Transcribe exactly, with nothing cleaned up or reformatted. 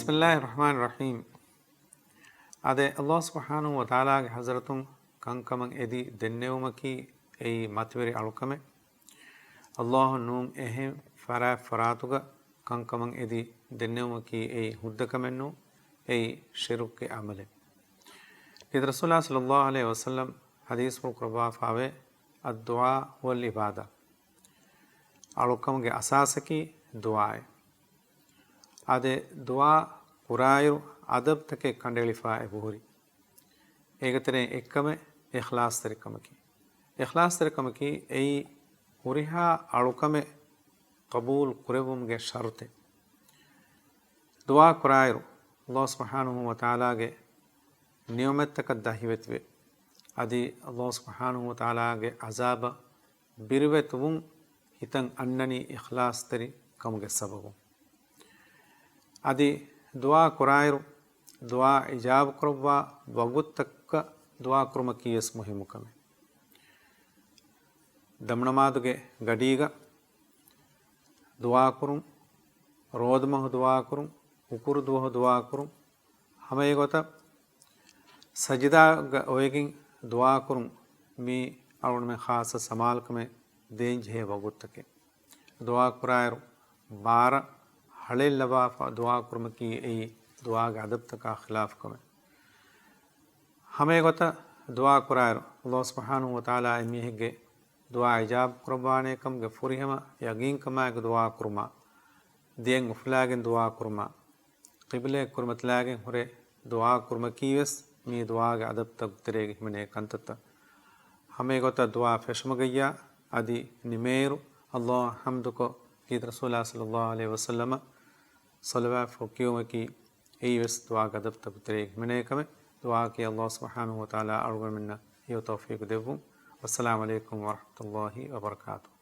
بسم الله الرحمن الرحيم. އާދެ، ﷲ ސުބްޙާނަހޫ ވަތަޢާލާގެ ޙަޟްރަތުން ކަންކަމަށް އެދި ދެންނެވުމަކީ އެއީ މަތިވެރި އަޅުކަމެއް. ﷲ ނޫން އެހެން ފަރާތް ފަރާތުގަ ކަންކަމަށް އެދި ދެންނެވުމަކީ އެއީ ހުއްދަ ކަމެއް ނޫން، އެއީ ޝިރުކުގެ ޢަމަލެއް. ކީރިތި ރަސޫލާ ޞައްލައްލާހު ޢަލައިހި ވަސައްލަމް ޙަދީޘްފުޅު ކުރައްވާފައިވޭ، "الدعاء هو العبادة." އަޅުކަމުގެ އަސާސަކީ ދުޢާއެއް. އާދެ، ދުޢާ ކުރާއިރު އަދަބުތަކެއް ކަނޑައެޅިފަ އެބަހުރި. އޭގެ ތެރެއިން އެއްކަމެއް އިޚްލާޞްތެރިކަމަކީ. އިޚްލާޞްތެރިކަމަކީ އެއީ ހުރިހާ އަޅުކަމެއް ޤަބޫލު ކުރެއްވުމުގެ ޝަރުޠެއް. ދުޢާ ކުރާއިރު، ﷲ ސުބްޙާނަހޫ ވަތަޢާލާގެ ނިޢުމަތްތަކަށް ދަހިވެތިވެ، އަދި ﷲ ސުބްޙާނަހޫ ވަތަޢާލާގެ ޢަޒާބަށް ބިރުވެތިވުން ހިތަށް އަންނަނީ އިޚްލާޞްތެރި ކަމުގެ ސަބަބުން. އަދި ދުޢާ ކުރާއިރު، ދުޢާ އިޖާބަ ކުރައްވާ ވަގުތުތަކަށް ދުޢާ ކުރުމަކީ ވެސް މުހިއްމު ކަމެއް. ދަމުނަމާދުގެ ގަޑީގަ ދުޢާ ކުރުން، ރޯދަމަހު ދުޢާ ކުރުން، ހުކުރު ދުވަހު ދުޢާ ކުރުން، ހަމައެގޮތަށް ސަޖިދާގަ އޮވެގެން ދުޢާ ކުރުން، މީ އަޅުގަނޑުމެން ޚާއްޞަ ސަމާލުކަމެއް ދޭން ޖެހޭ ވަގުތުތަކެއް. ދުޢާ ކުރާއިރު ބާރަށް ހަޅޭއް ލައްވާފަ ދުޢާ ކުރުމަކީ އެއީ ދުޢާގެ އަދަބުތަކާ ޚިލާފު ކަމެއް. ހަމައެގޮތަށް ދުޢާ ކުރާއިރު، ﷲ ސުބްޙާނަހޫ ވަތަޢާލާ އެމީހެއްގެ ދުޢާ އިޖާބަ ކުރައްވާނޭ ކަމުގެ ފުރިހަމަ ޔަގީންކަމާއެކު ދުޢާ ކުރުމާ، ދިޔައިން އުފުލާގެން ދުޢާ ކުރުމާ، ޤިބްލައަށް ކުރިމަތިލާގެން ހުރެ ދުޢާ ކުރުމަކީ ވެސް މީ ދުޢާގެ އަދަބުތަކުގެ ތެރޭގަ ހިމެނޭ ކަންތައްތައް. ހަމައެގޮތަށް ދުޢާ ފެށުމުގައްޔާ އަދި ނިމޭއިރު، ﷲ އަށް ޙަމްދުކޮށް، ކީރިތި ރަސޫލާ ޞައްލައްލާހު ޢަލައިހި ވަސައްލަމަށް ޞަލަވާތްފުޅު ކިޔުމަކީ އެއީ ވެސް ދުޢާގެ އަދަބުތަކުގެ ތެރޭގަ ހިމެނޭ ކަމެއް. ދުޢާއަކީ ﷲ ސުބްޙާނަހޫ ވަތަޢާލާ އަޅުގަނޑުމެންނަށް ހެޔޮ ތައުފީޤު ދެއްވުން. ވައްސަލާމު ޢަލައިކުމް ވަރަޙްމަތުﷲ ވަބަރަކާތުހު.